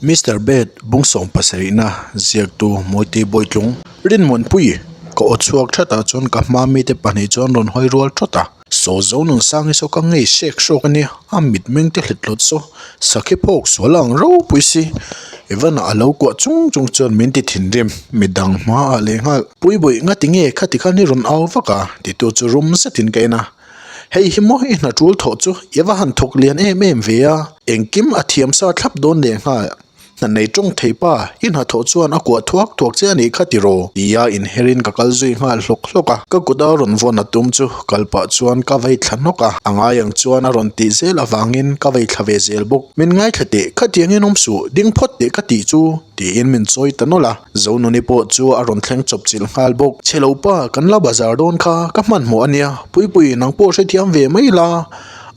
Mister Bed bung sawmpasarihna ziaktu Mawite Bawitlung Rinmuanpui ka aw chhuak that ah chuan ka hma mite pahnih chuan rawn hawi rual thawt a. Saw zo nun sang hi saw ka ngei hrek hrawk a nia, a mitmeng te hlet hlawt saw sakhi phawk sual a ang ropui si. Evan ah a lo kuah chung chung chuan min ti thinrim, midang hma ah leh nghal. Puibawih nga tinge khati khan i rawn au vak a? Titu chu rum zetin ka en a. Hei hi maw i hna tul thawh chu i va han thawk lian em em ve a, engkim a thiam sa thlap dawn leh nghal. Hna nei tawng thei pa, i hnathawh chuan a kuah thuak thuak che a nih kha tiraw? Tia inherin ka kal zui nghal hlawk hlawk a, ka kut a rawn vawn a tum chu kal pah chuan ka vei thla hnawk a, a ngai ang chuan a rawn tih zel avangin ka vei thla ve zel bawk. Min ngaithla teh, khatiangin awm suh, ding phawt teh ka tih chu. Tiin min chawi ta nawlh a, Zonuni pawh chu a rawn thleng chawp chilh nghal bawk. Chhe lo pa, kan la bazar dawn kha, ka hmanhmawh a nia, Puipui nang pawh hrethiam ve mai la,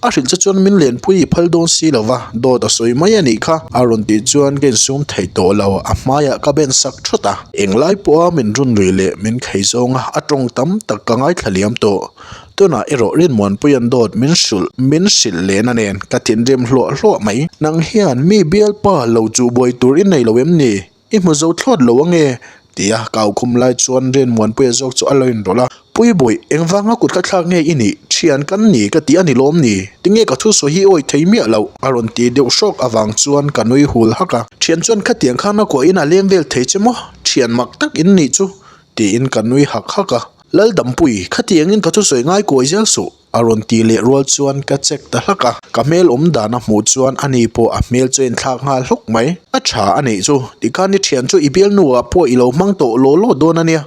a hrilh che chuan min lenpui i phal dawn si lo va, dawt a sawi mai a nih kha, a rawn tih chuan ka insum theih tawh lo, a hmaiah ka ben sak thawt a. Englai pawha min run lui leh min khei zawnga a tawng tam tak ka ngaithla liam tawh. Tunah erawh Rinmuanpuia'n dawt min hrulh min hrilh lehna nen ka thinrim hluah hluah mai. Nang hian mi bialpa lo chuh buai tur i nei lo em ni? I hmu zo thlawt lo ange? Tia kau khum lai chuan Rinmuanpuia zawk chu a lo inrawlh a. Puibawih, engvanga kut ka thlak nge i nih? Thian kan ni ka ti a ni lawm ni? Tinge ka thusawi hi awi thei miah loh? A rawn ti deuh hrawk avang chuan ka nui hul hak a. Thian chuan khatiang khan a kuahin a leng vel thei che maw? Thian mak tak in nih chu! Tiin ka nui hak hak a. Laldampui, khatiangin ka thusawi ngai kuai zel suh, a rawn ti leh rual chuan ka check ta hlak a. Ka hmel awm dan a hmuh chuan ani pawh a hmel chu a inthlak nghal hlawk mai. A tha a nih chu, tikhan i thian chu i bialnu ah pawh i lo hmang tawh law law dawn a nia.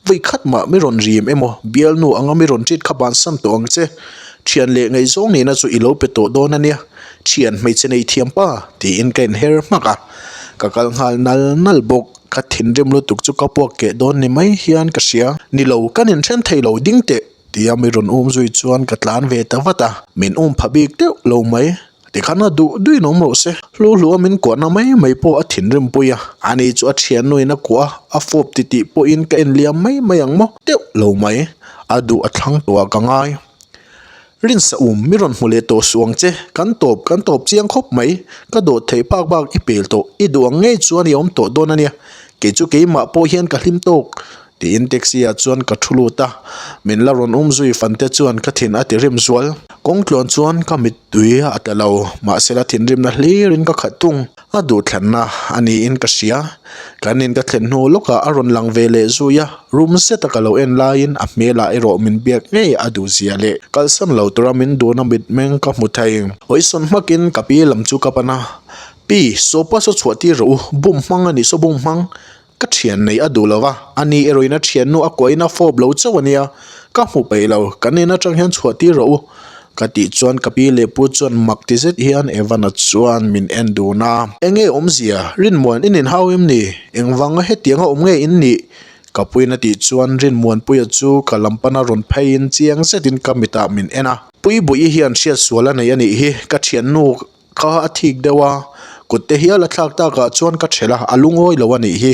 Vawi khat mah mi rawn rim emaw, bialnu anga mi rawn treat kha bansan tawh ang che. Thian leh ngaihzawng nihna chu i lo pe tawh dawn a nia. Thian hmeichhe nei thiam pa, tiin ka inher hmak a. Ka kal nghal nal nal bawk. Ka thinrim lutuk chu ka puak keh dawn ni mai hian ka hria. Ni lo, kan inthen thei lo ding teh, tia mi rawn um zui chuan ka tlan ve ta vat a. Min um pha bik deuh lo mai. Tikhan a duh duhin awm rawh se. Hlu hlua min kuahna mai mai pawh a thinrim pui a. Ani chu a thiannuin a kuah a, a fawp titih pawhin ka enliam mai mai ang maw? Deuh lo mai. A duh a thlang tawhah ka ngai. Rinsa um, mi rawn hmu leh tawh suh ang che, kan tawp, kan tawp chiang khawp mai, ka dawt theih phak bak i pel tawh, i duh ang ngei chuan i awm tawh dawn a nia, kei chu keimah pawh hian ka hlim tawk, tiin taxi ah chuan ka thu lut a, min la rawn um zui fan te chuan ka thin a ti rim zual. Kawng tluan chuan ka mittui a tla lo, mahsela thinrimna hlirin ka khat thung. A duhthlanna a niin ka hria. Kan in ka thlen hnu lawkah a rawn lang ve leh zui a, rum zeta ka lo en laiin a hmelah erawh min biak ngei a duh zia leh kalsan lo tura min duhna mitmeng ka hmu thei. Hawisawn hmakin ka pi lam chu ka pan a, Pi, sawpa saw chhuah tir rawh u, bum hmang a nih saw bum hmang. Ka thian neih a duh lo va, ani erawhin a thiannu a kuahin a fawp lo chauh a nia, ka hmu peih lo, kan in atang hian chhuah tir rawh u, ka tih chuan ka pi leh pu chuan mak ti zet hian Evan-a chuan min en dun a. Enge awmzia, Rinmuan in inhau em ni? Engvanga hetianga awm nge in nih? Ka puiin a tih chuan Rinmuanpuia chu ka lam pana rawn pheiin chiang zetin ka mitah min en a. Puibuih-i hian hriatsual a nei a nih hi, ka thiannu Kha a thik deuh a, kut te hial a thlak takah chuan ka ṭhelh a, a lungawi lo a nih hi,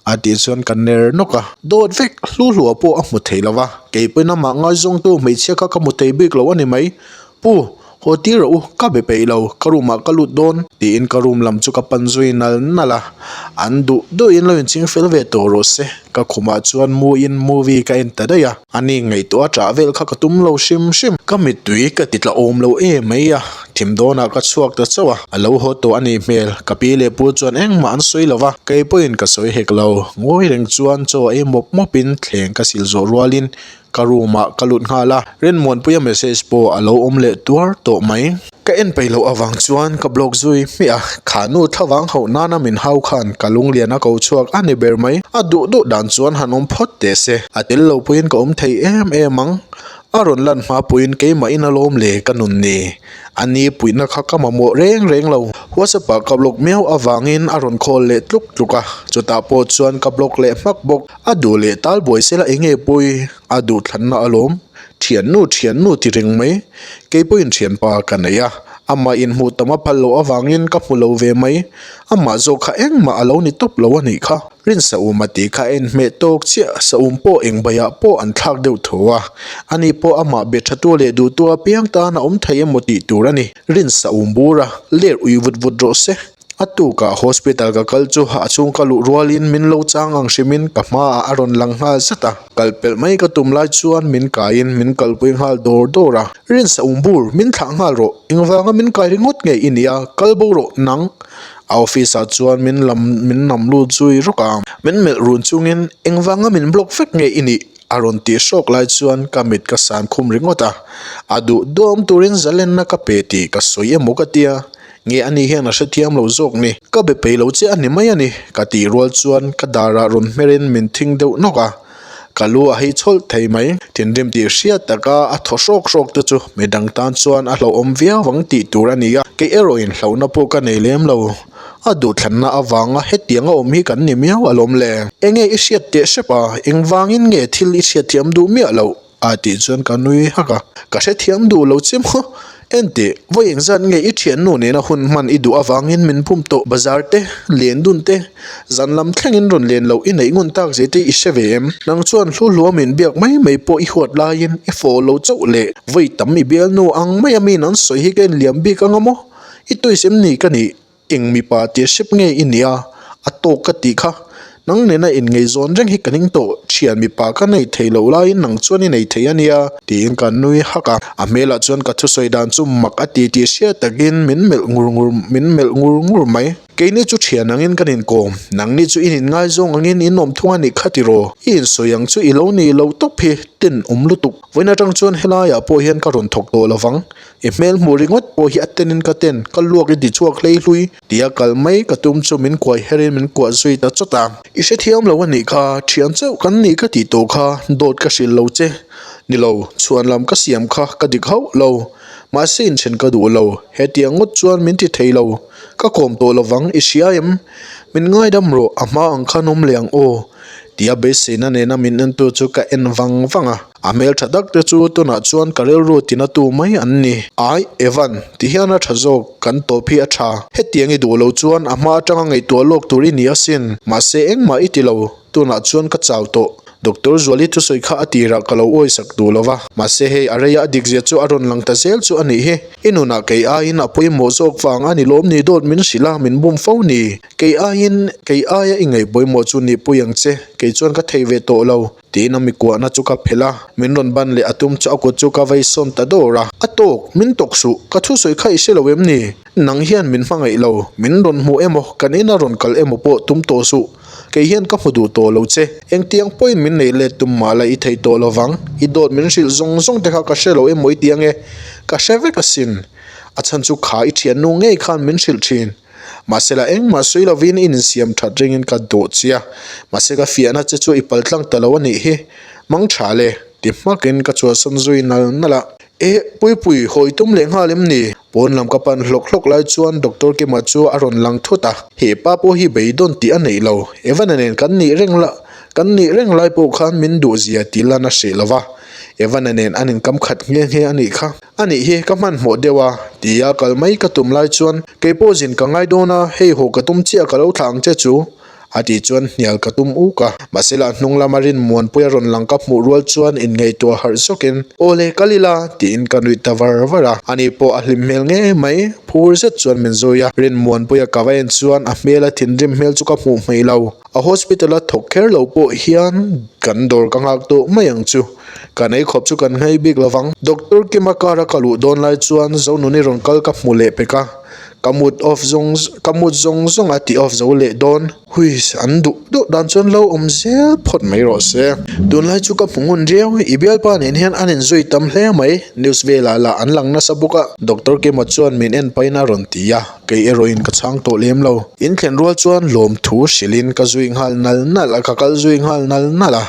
a tih chuan ka ner nawk a. Dawt vek, hlu hluah pawh a hmu thei lo va, kei pawhin amah ngaizawngtu hmeichhia kha ka hmu thei bik lo a ni mai. Pu, haw tir rawh u, ka be peih lo, ka room ah ka lut dawn, tiin ka room lam chu ka pan zui nal nal a, an duh duhin lo inching fel ve tawh rawh se, ka khumah chuan muin movie ka en ta daih a. Ani ngaihtuah a ṭah vel kha ka tum lo hrim hrim. Ka mittui ka ti tla awm lo em mai a, thim dawnah ka chhuak ta chauh a, a lo haw tawh a nih hmel. Ka pi leh pu chuan engmah an sawi lo va, kei pawhin ka sawi hek lo. Ngawi reng chuan chaw ei mawp mawpin thleng ka sil zawh rualin ka room ah ka lut nghal a, Rinmuanpuia message pawh a lo awm leh tuar tawh mai. Ka en peih loh avang chuan ka block zui hmiah a, kha nu thlavang hauh nana min hau khan ka lunglian a ko chhuak a ni ber mai. A duh duh dan chuan han awm phawt teh se, a tel lo puiin ka awm thei em em ang. A rawn lan hma puiin keimah in alawm le ka nun ni. A ni puihna kha ka mamawh reng reng lo. WhatsApp ah ka block miau avangin a rawn call leh tluk tluk a, chutah pawh chuan ka block leh hmak bawk. A duh leh tal buai sela enge pawi a duh thlanna alawm. Thiannu thiannu ti reng mai. Kei pawhin thianpa ka nei a, amah inhmuh tam a phal loh avangin ka hmu lo ve mai. Amah zawk kha engmah a lo ni tawp lo a nih kha. Rin Saum a tih kha a inhmeh tawk chiah, Saum pawh eng baiah pawh an thlak deuh tho a. Ani pawh amah be thatu leh duhtu apiang tan a awm thei emaw tih tur a ni. Rin Saum bur a, ler ui vut vut rawh se. A tukah hospital ka kal chu a chhung ka luh rualin min lo chang ang hrimin ka hmaah a rawn lang nghal zat a. Kal pelh mai ka tum lai chuan min kaiin min kalpui nghal dawr dawr a. Rinsa um bur, min thlah nghal rawh. Engvanga min kai ringawt nge i nia, kal bo rawh nang. A office ah chuan min lam min nam lut zui rawk a. Min melh run chungin engvanga min block vek nge i nih? A rawn tih hrawk lai chuan ka mit ka san khum ringawt a, a duh duam turin zalenna ka pe tih ka sawi emaw ka tia, nge ani hian a hrethiam lo zawk ni, ka be peih lo che a ni mai a ni, ka tih rual chuan ka darah rawn hmerin min thing deuh nawk a, ka lu a hei chhawlh thei mai. Thinrim tih hriat taka a thaw hrawk hrawk te chu midang tan chuan a hlauhawm viau ang tih tur a ni a, kei erawhin hlauhna pawh ka nei lem lo. A duhthlanna avanga hetiang a awm hi kan ni miau alawm le. Enge i hriat teh hrep a, engvangin nge thil i hriatthiam duh miah loh? a tih chuan ka nui hak a. Ka hrethiam duh lo che maw? Enteh, vawi engzat nge i thiannu nena hun hman i duh avangin min pum tawh bazar te, len dun te, zan lam thlengin rawn len loh i neih ngun tak zeh te i hre ve em? Nang chuan hlu hlua min biak mai mai pawh i huat laiin i fawh lo chauh leh vawi tam i bialnu ang mai a min an sawi hi ka inliam bik anga maw? I toys em ni ka nih? Eng mipa tia hrep nge i nih a? A tawk ka tih kha. Nang nena inngaihzawn reng hi ka ning tawh. Thian mipa ka nei thei loh laiin nang chuan i nei thei a nia. Tiin ka nui hak a. A hmelah chuan ka thusawi dan chu mak a ti tih hriat takin min melh ngur ngur min melh ngur ngur mai. Keini chu thian angin kan inkawm. Nangni chu in inngaizawng angin in awm thung a nih kha tiraw? I insawi ang chu i lo nih loh tawp hi tenawm lutuk. Vawiin atang chuan helaiah pawh hian ka rawn thawk tawh lovang. I hmel hmuh ringawt pawh hi a tenin ka ten, ka luak i ti chhuak hlei hlui tia kal mai ka tum chu min kuai herin min kuah zui ta chawt a. I hrethiam lo a nih kha, thian chauh kan nih ka tih tawh kha, dawt ka hrilh lo che. Ni lo, chhuan lam ka siam kha ka dik hauh lo. Mahse inthen ka duh lo, hetiang ngawt chuan min ti thei lo. Ka kawm tawh lovang, i hria em? Min ngaidam rawh, a hma ang khan awm leh ang aw. Tia beiseina nena min entu chu ka en vang vang a. A hmel tha tak te chu tunah chuan ka rilru tina tu mai an ni. Ai, Evan, ti hian a tha zawk, kan tawp hi a tha. Hetiang i duh lo chuan a hma atanga ngaihtuah lawk tur i ni asin. Mahse engmah i ti lo, tunah chuan ka chau tawh. Doctor Zuali thusawi kha a tirah ka lo awisak duh lo va, mahse hei a reia a dikzia chu a rawn lang ta zel chu a nih hi. I nunah kei aiin a pawimawh zawk vang a ni lawm ni dawt min hrilh a, min bum fo ni. Kei aiin, kei aia i ngaih pawimawh chu nihpui ang che, kei chuan ka thei ve tawh lo. Tiin a mi kuahna chu ka phelh a, min rawn ban leh a tum chu a kut chu ka vei sawn ta dawr a. A tawk, min tawk suh, ka thusawi kha i hre lo em ni? Nang hian min hmangaih lo, min rawn hmu emaw, kan ina rawn kal emaw pawh tum tawh suh. Kei hian ka hmu duh tawh lo che. Engtiang pawhin min neih let tum mah la i thei tawh lo vang, i dawt min hrilh zawng zawng te kha ka hre lo emaw i ti ange? Ka hre vek asin. A chhan chu kha i thiannu ngei khan min hrilh thin. Mahsela engmah sawi lovin i insiam that ringin ka dawh che a, mahse ka fiahna che chu i pal tlang ta lo a nih hi. Mang tha le, ti hmakin ka chhuahsan zui nal nal a. Eh, Puipui, hawi tum leh nghal em ni? Pawn lam ka pan hlawk hlawk lai chuan Doctor Kima chu a rawn lang thut a. He pa pawh hi beidawn tih a neih lo, Evan-a nen kan nih reng la, kan nih reng lai pawh khan min duh zia tih lan a hreh lo va, Evan-a nen an inkam khat nghe nghe a nih kha. A nih hi ka hmanhmawh deuh a, tia kal mai ka tum lai chuan kei pawh zin ka ngai dawn a, hei haw ka tum chiah ka lo thlah ang che chu a tih chuan hnial ka tum uk a. Mahse lah hnung lama Rinmuanpuia rawn lang ka hmuh rual chuan inngaihtuah harh zawkin Aw le kal ila tiin ka nuih ta var var a. Ani pawh a hlim hmel ngei mai, phur zet chuan min zui a. Rinmuanpuia ka va en chuan a hmela thinrim hmel chu ka hmuh hmeih lo. A hospital a thawk kher lo pawh hian kan dawr ka nghak tawh mai ang chu. Kan ei khawp chu kan nghei bik lovang. Doctor Kima car a ka luh dawn lai chuan Zonuni rawn kal ka hmu leh pek a, ka mood off zawng ka mood zawng zawng a ti off zo leh dawn. Huiss, an duh duh dan chuan lo awm zel phawt mai rawh se. Tunlai chu ka hmu ngun riau, i bialpa nen hian an inzui tam hle mai, news velah lah an lang nasa bawk a, Doctor Kima chuan min en pahin a rawn ti a. Kei erawhin ka chhang tawh lem lo. In thlen rual chuan lawmthu hrilhin ka zui nghal nal nal a, ka kal zui nghal nal nal a.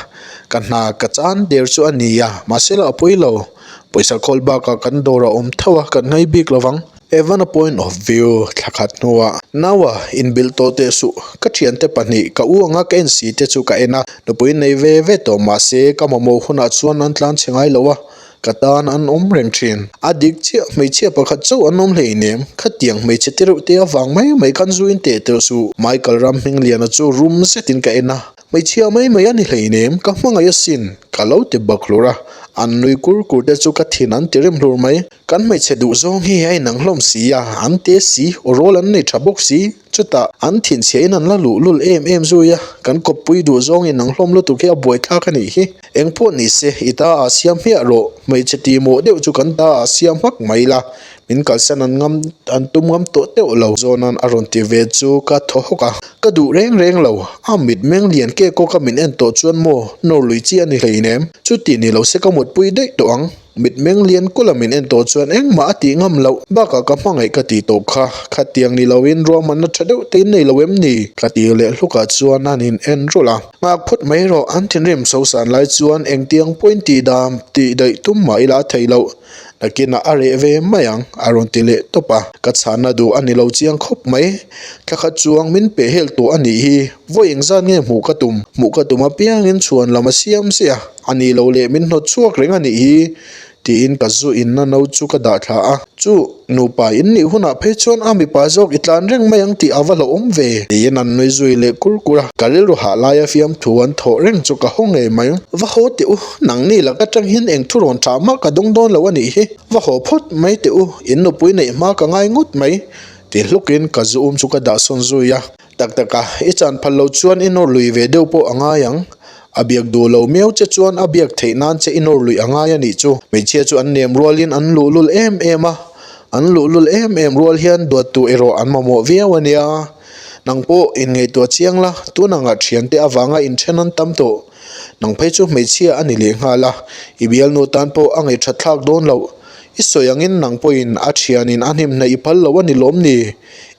Ka hna ka chan der chu a ni a, mahse lah a pawi lo. Pawisa khawl bakah kan dawr a awm tho a, kan ngai bik lovang. Evan a point of view thla khat hnuah Naua inbilh tawh teh suh. Ka thiante pahnih ka u anga ka en si te chu ka en a, nupui nei ve ve tawh mahse ka mamawh hunah chuan an tlan chhe ngai lo a, Ka tan an awm reng thin. A dik chiah, hmeichhia pakhat chauh an awm hleinem. Khatiang hmeichhe te reuh te avang mai mai khan zu in teh teuh suh. Michael ram hmingliana chu rum zetin ka en a. Hmeichhia mai mai a ni hleinem, ka hmangaih asin, ka lo ti bak hlur a. An nui kur kur te chu ka thin an ti rem hlur mai. Kan hmeichhe duhzawng hi a inang hlawm si a, an te si, aw rawl an nei tha bawk si. Chutah, an thinchhiahin an la luhlul em em zui a, kan kawppui duh zawngin ang hlawm lutuk hi a buaithlak a nih hi. Eng pawh ni se, i ta ah siam hmiah rawh, hmeichhe tihmawh deuh chu kan ta ah siam hmak mai la, min kalsan an ngam an tum ngam tawh teuh lo. Zawnan a rawn ti ve chu ka thaw hawk a, ka duh reng reng lo, a mitmeng lian kek kawka min en tawh chuan maw nawr lui chi a ni hleinem, chuti ni lo se ka mutpui daih tawh ang. Mitmeng lian kula min en tawh chuan engmah a tih ngam loh bakah ka hmangaih ka tih tawh kha, khatiang ni loin ruahmanna tha deuh te in nei lo em ni? Ka ti leh hlukah chuan an in en rulh a. Nghak phawt mai rawh, an thinrim sosan lai chuan engtiang pawhin tih dam tih daih tum mah ila a theih loh, nakinah a reh ve mai ang a rawn ti leh tawp a. Ka chhanna duh a ni lo chiang khawp mai, thla khat chuang min peh hel tawh a nih hi, vawi engzat nge hmuh ka tum, hmuh ka tum apiangin chhuan lam a siam ziah a. A nih loh leh min hnawt chhuak reng a nih hi, tiin ka zu inna no chu ka dah thla a. Chu, nupa in nih hunah phei chuan a mipa zawk i tlan reng mai ang tih a va hlauhawm ve, tiin an nui zui leh kur kur a. Ka rilru hah laia fiamthu an thawh reng chu ka haw ngei mai. Va haw teh u, nangni lak atang hian eng thu rawn tha mah ka dawng dawn lo a nih hi. Va haw phawt mai teh u, in nupui neih hma ka ngai ngawt mai, ti hlukin ka zu um chu ka dah sawn zui a. Tak tak a, i chan phal lo chuan i nawr lui ve deuh pawh a ngai ang. A biak duh lo miau che chuan a biak theih nan che i nawr luih a ngai a nih chu. Hmeichhia chu an nem rualin an luhlul em em a, an luhlul em em rual hian duattu erawh an mamawh viau a nia. Nang pawh inngaihtuah chiang la, tun angah thiante avanga inthen an tam tawh. Nang phei chu hmeichhia a ni leh nghal a, i bialnu tan pawh a ngaihthat thlak dawn loh. I sawi angin nang pawhin a thianin a hnimhnaih i phal lo a ni lawm ni?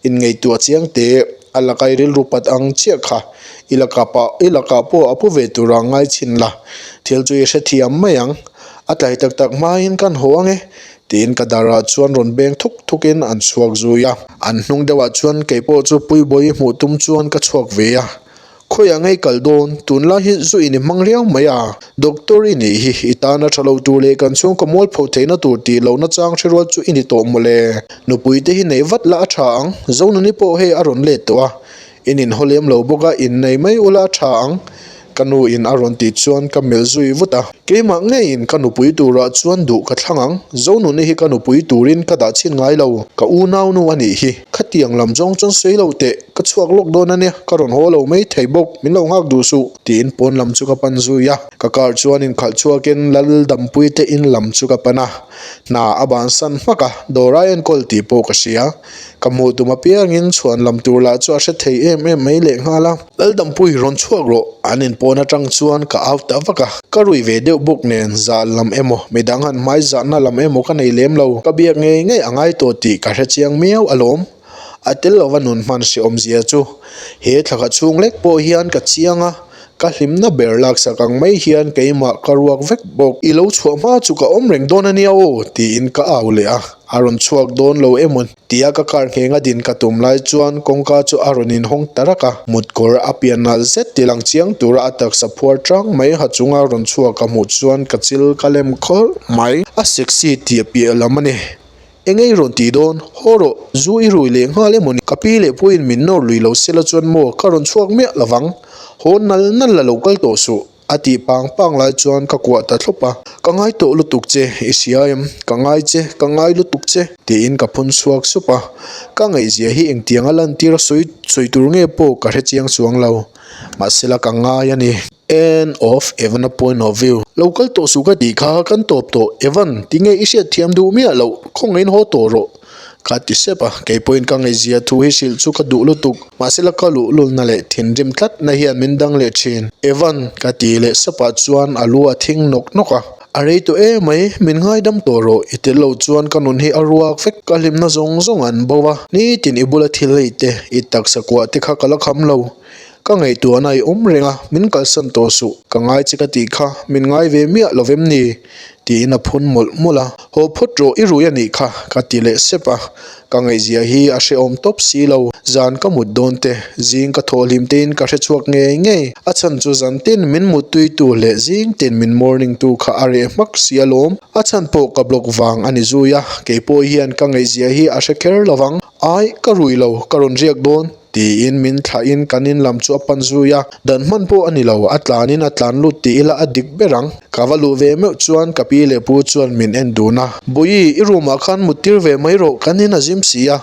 Inngaihtuah chiang teh, a laka i rilru pat ang chiah kha i laka pah i lakah pawh a pu ve tura ngai chhin la, thil chu i hrethiam mai ang. A tlai tak tak hmain kan haw ang e, tiin ka darah chuan rawn beng thuk thukin an chhuak zui a. An hnung deuhah chuan keipawh chu Puibawi hmuh tum chuan ka chhuak ve a. Khawiah ngei kal dawn, tunlai hi zu in i hmang riau mai a, Doctor i nih hi i tana tha lo tur leh kan chhungkaw mualpho theihna tur tih lohna chang hre rual chu i ni tawh mawle. Nupui te hi nei vat la a tha ang, Zonuni pawh hei a rawn let tawh a, in inhaw lem lo bawk a, innei mai ula a tha ang, ka nu in a rawn tih chuan ka melh zui vut a. Keimah ngeiin ka nupui turah chuan duh ka thlang ang, Zonuni hi ka nupui turin ka dah chhin ngai lo, ka unaunu a nih hi, khatiang lam zawng chuan sawi lo teh. Ka chhuak lawk dawn a nia, ka rawn haw lo mai thei bawk, min lo nghak duh suh, tiin pawn lam chu ka pan zui a. Ka car chuan inkhalh chhuakin Lal Dampui te in lam chu ka pan a, hna a bansan hmak a, dawr a enkawl tih pawh ka hria. Ka hmuh tum apiangin chhuan lam tur lah chu a hre thei em em mai lehnghal a. Lal Dampui rawn chhuak rawh, an in pawn atang chuan ka au ta vak a. Ka rui ve deuh bawk nen zah lam emaw, midang han hmai zahna lam emaw ka nei lem lo, ka biak ngei ngei a ngai tawh tih ka hrechiang miau alawm. A tel lova nun hman hrehawmzia chu he thlakhat chhung lek pawh hian ka chiang a, ka hlimna ber laksak ang mai hian keimah ka ruak vek bawk. I lo chhuah hma chu ka awm reng dawn a nia aw, tiin ka au leh a, a rawn chhuak dawn lo emaw tia ka car nghenga din ka tum lai chuan kawngka chu a rawn inhawng ta rak a, mutkawr a pian nalh zet ti lang chiang tura a taksa phuar tang mai ha chunga rawn chhuak ka hmuh chuan ka chil ka lem khawlh mai. A sexy tih a piah lam a ni. Engei rawn tih dawn? Haw rawh, zu i rui leh nghal emaw ni? Ka pi leh puiin min nawr lui lo sela chuan maw ka rawn chhuak miah lovang. Haw nal nal la lo kal tawh suh, a tih pang pang lai chuan ka kuah ta thlawp a. Ka ngai tawh lutuk che, i hria em? Ka ngai che, ka ngai lutuk che, tiin ka phun chhuak sup a. Ka ngaihzia hi engtianga lantir a sawi sawi tur nge pawh ka hre chiang chuang lo. Mahsela ka ngai a ni. End of Evan-a point of view. Lo kal tawh suh ka tih kha kan tawp tawh. Evan, tinge i hriat thiam duh miah loh, khawngaihin haw tawh rawh. Ka ti sep a, kei pawhin ka ngaihzia thu hi hrilh chu ka duh lutuk. Mahsela ka luhlulna leh thinrim tlatna hian min dang leh thin. Evan, ka ti leh sapah chuan a lu a thing nawk nawk a. A rei tawh emai, min ngaidam tawh rawh, i tel lo chuan ka nun hi a ruak vek, ka hlimna zawng zawng an bo a, nitin i bula thil ei te, i taksa kuah te kha ka la kham lo. Ka ngaihtuahna i awm reng a, min kalsan tawh suh, ka ngai che ka tih kha, min ngai ve miah lo vem ni? tiin a phun mawlh mawlh a, Haw phawt rawh i rui a nih kha, ka ti leh sep a, ka ngaihzia hi a hrehawm tawp si lo, zan ka mut dawn te, zing ka thawh hlim tein ka hre chhuak ngei ngei, a chhan chu zan tin min mut tui tu leh zing tin min morning tu kha a reh hmak si alawm, a chhan pawh ka block vang a ni zui a, keipawh hian ka ngaihzia hi a hre kher lo vang, ai ka rui lo, ka rawn riak dawn. Tiin min thlahin kan in lam chu a pan zui a, dan hman pawh a ni lo, a tlanin a tlan lut tih ila a dik ber ang. Ka va luh ve meuh chuan ka pi leh pu chuan min en dun a. Bawihi, i room ah khan mut tir ve mai rawh, kan in a zim si a.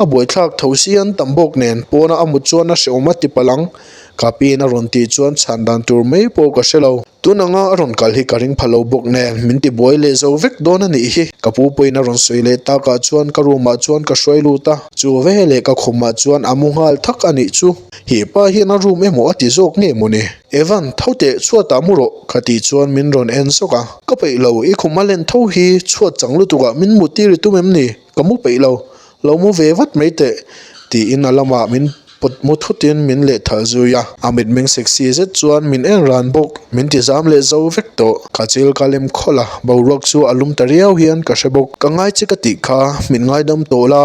A buaithlak tho si an tam bawk nen pawna a mut chuan a hrehawm a ti palh ang. Ka piin a rawn tih chuan chhan dan tur mai pawh ka hre lo. Tun anga a rawn kal hi ka ring pha lo bawk nen min ti buai leh zo vek dawn a nih hi. Ka pu pawhin a rawn sawi leh takah chuan ka room ah chuan ka hruai lut a, chu veleh ka khumah chuan a mu nghal thak a nih chu. He pa hian a room emaw a ti zawk nge mawni? Evan, tho teh chhuatah mu rawh ka tih chuan min rawn en zawk a. Ka peih lo, i khum a len tho hi chhuat chang lutukah min mut tir i tum em ni? Ka mu peih lo, lo mu ve vat mai teh tiin a lamah min pawt mu thutin min leh thalh zui a. A mitmeng sexy zet chuan min en ran bawk, min ti zam leh zo vek tawh. Ka chil ka lem khawlh a, boruak chu a lum ta riau hian ka hre bawk. Ka ngai che ka tih kha, min ngaidam tawh la.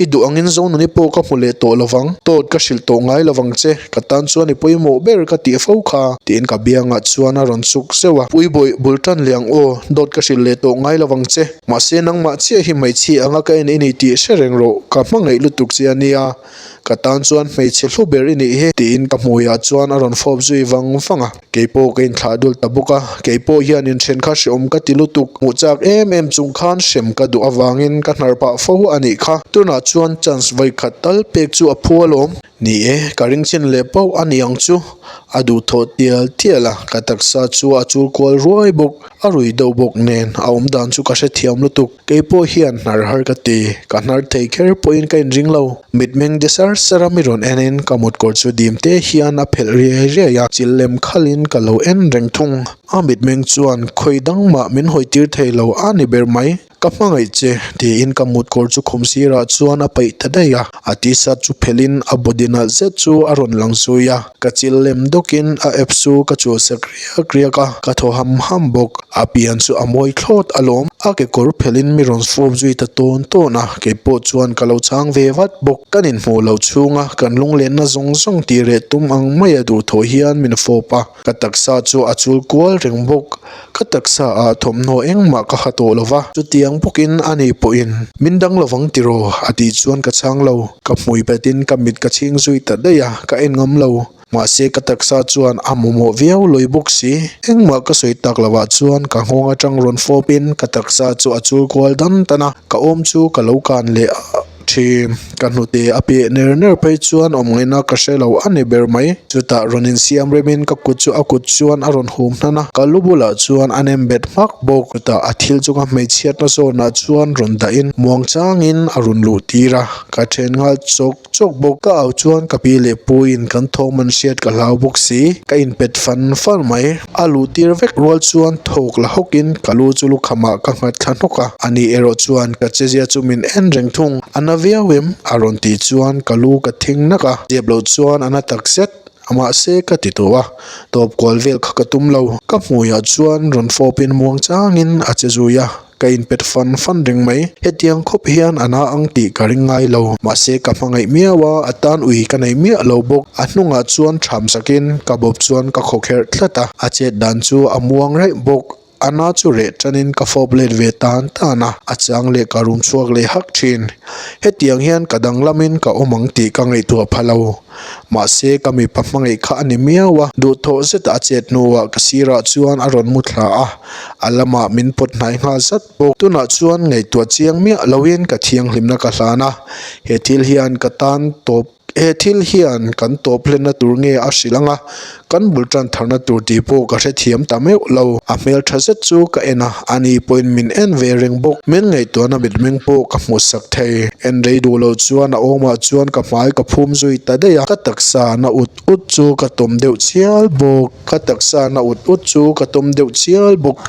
I duh angin Zonuni pawh ka hmu leh tawh lovang, tawt ka hrilh tawh ngai lovang che, ka tan chuan i pawimawh ber ka tih fo kha, tiin ka biangah chuan a rawn chuk zeuh a. Puibawih, bul tan leh ang aw, dawt ka hrilh leh tawh ngai lovang che, mahse nangmah chiah hi hmeichhia anga ka en i ni tih hre reng rawh, ka hmangaih lutuk che a nia, ka tan chuan hmeichhe hlu ber i nih hi, tiin ka hmuiah chuan a rawn fawp zui vang vang a. Kei pawh ka inthlah dul ta bawk a, kei pawh hian inthen kha hreawm ka ti lutuk. Hmuh chak em em chung khan hrem ka duh avangin ka hnar pah fo a nih kha. Tunah chuan chance vawikhat tal pek chu a phu alawm. Ni e, ka ring chin leh pauh a ni ang chu. A duhthawh tial tial a, ka taksa chu a chul kual ruai bawk. A rui deuh bawk nen a awmdan chu ka hrethiam lutuk. Kei pawh hian hnar har ka ti, ka hnar thei kher pawhin ka inring lo. Mitmeng de sar sar a mi rawn enin ka mutkawr chu dim te hian a phelh riai riai a, chil lem khalhin ka lo en reng thung. A mitmeng chuan khawi dang mah min hawi tir thei lo a ni ber mai. Ka hmangaih che, tiin ka mutkawr chu khum sirah chuan a paih ta daih a. A t-shirt chu phelhin a body nalh zet chu a rawn lang zui a. Ka chil lem dawkin a app chu ka chul sek riak riak a, ka thaw ham ham bawk. A pian chu a mawi thlawt alawm. A kekawr phelhin mi rawn fawp zui ta tawn tawn a, kei pawh chuan ka lo chhang ve vat bawk. Kan inhmuh loh chhunga kan lunglenna zawng zawng tih reh tum ang maia duhthawh hian min fawp a, ka taksa chu a chul kual reng bawk. Ka taksa ah thawmhnaw engmah ka ha tawh lo va, chutiang bawkin ani pawhin min dang lovang tiraw a tih chuan ka chhang lo. Ka hmui petin ka mit ka chhing zui ta daih a, ka en ngam lo. Mahse ka taksa chuan a mamawh viau lawi bawk si. Engmah ka sawi tak lovah chuan ka nghawng atang rawn fawpin ka taksa chu a chul kual dan dan a, ka awm chu ka lo kan leh thin. Ka hnute a peh ner ner phei chuan awm ngaihna ka hre lo a ni ber mai. Chutah rawn insiam remin ka kut chu a kut chuan a rawn hum hnan a, ka lu bulah chuan a nem bet hmak bawk. Chutah a thil chunga hmeichhiatna zawnah chuan rawn dahin muang changin a rawn luh tir a, ka then nghal chawk chawk bawk. Ka au chuan ka pi leh puiin kan thawm an hriat ka hlau bawk si, ka inpet fan fan mai. A luh tir vek rual chuan thawk la hawkin ka lu chu lukhamah ka nghat thla hnawk a, ani erawh chuan ka chezia chu min en reng thung. A na viau em? A rawn tih chuan ka lu ka thing nak a, zep loh chuan a na tak zet mahse ka ti tawh a, tawp kual vel kha ka tum lo. Ka hmuiah chuan rawn fawpin muang changin a che zui a, ka inpet fan fan reng mai. Hetiang khawp hian a na ang tih ka ring ngai lo, mahse ka hmangaih miau a, a tan ui ka nei miah lo bawk. A hnungah chuan tham sakin ka bawp chuan ka khawkherh tlat a, a chet dan chu a muang raih bawk. A na chu reh tanin ka fawp let ve tan tan a, a chang leh ka rum chhuak leh hak thin. Hetiang hian ka danglamin ka awm ang tih ka ngaihtuah pha lo. Mahse ka mipa hmangaih kha a ni miau a, duhthawh zeta a chet hnuah ka sirah chuan a rawn mu thla a, a lamah min pawt hnai nghal zat bawk. Tunah chuan ngaihtuah chiang miah loin ka thianghlimna ka hlan a, he thil hian ka tan tawp. He thil hian kan tawp hlenna tur nge a hrilh ang a, kan bul tan tharna tur tih pawh ka hrethiam ta meuh lo. A hmel tha zet chu ka en a, ani pawhin min en ve reng bawk. Min ngaihtuahna mitmeng pawh ka hmuh sak thei. En rei duh loh chuan a awmah chuan ka hmai ka phum zui ta daih a, ka taksa na ut ut chu ka tawm deuh chial bawk. Ka taksa na ut ut chu ka tawm deuh chial bawk.